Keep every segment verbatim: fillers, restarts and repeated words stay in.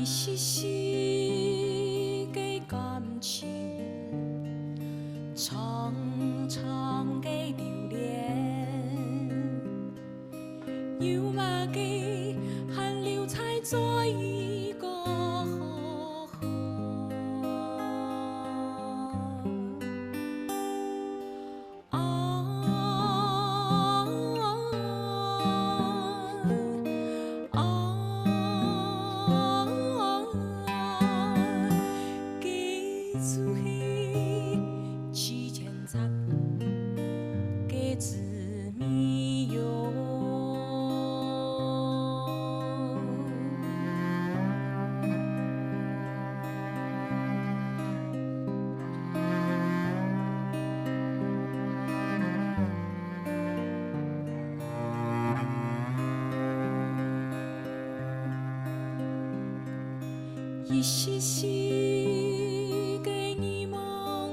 一息息个感情，長長个留戀，有麼个還留在這一個河口？ 啊，啊，佢就係指尖插个紫微哟。 一息息个迷茫，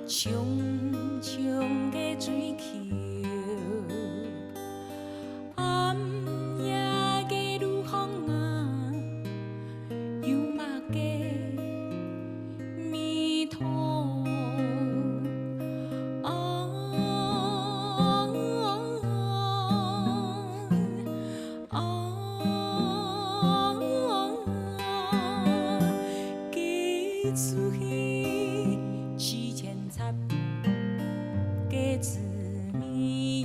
重重个追求，暗夜个路項啊， 有麼个迷途？啊，啊，佢就係指尖插个紫微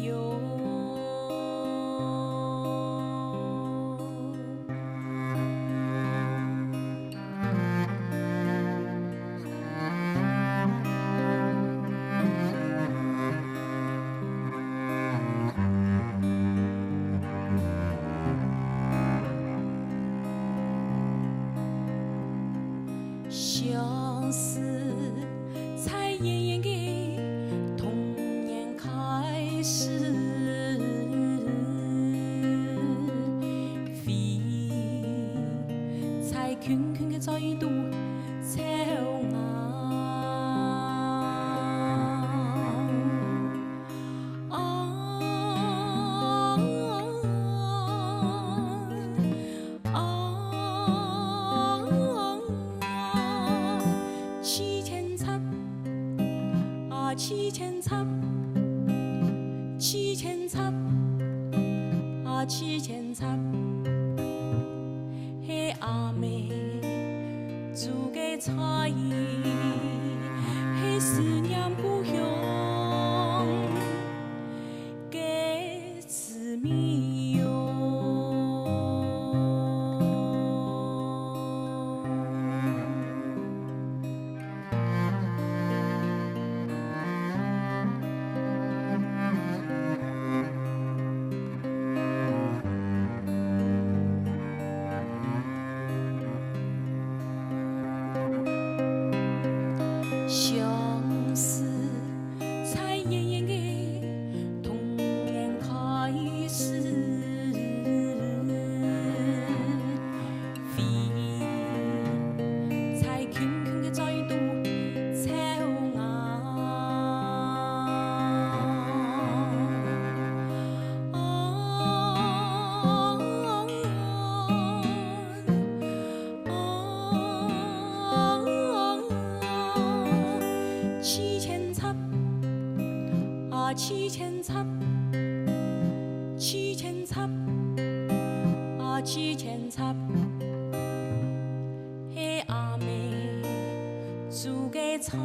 哟。 相思在遠遠个童年開始，回憶在近近个嘴肚抽芽。啊，啊，指尖插，啊，指尖插，指尖插，啊，指尖插。 係阿姆煮个菜，係思念故鄉个滋味喲。相思在遠遠个童年開始。 回憶在近近个嘴肚抽芽。啊，啊，啊，指尖插，啊，指尖插，指尖插，啊，指尖 插，係阿姆煮个菜。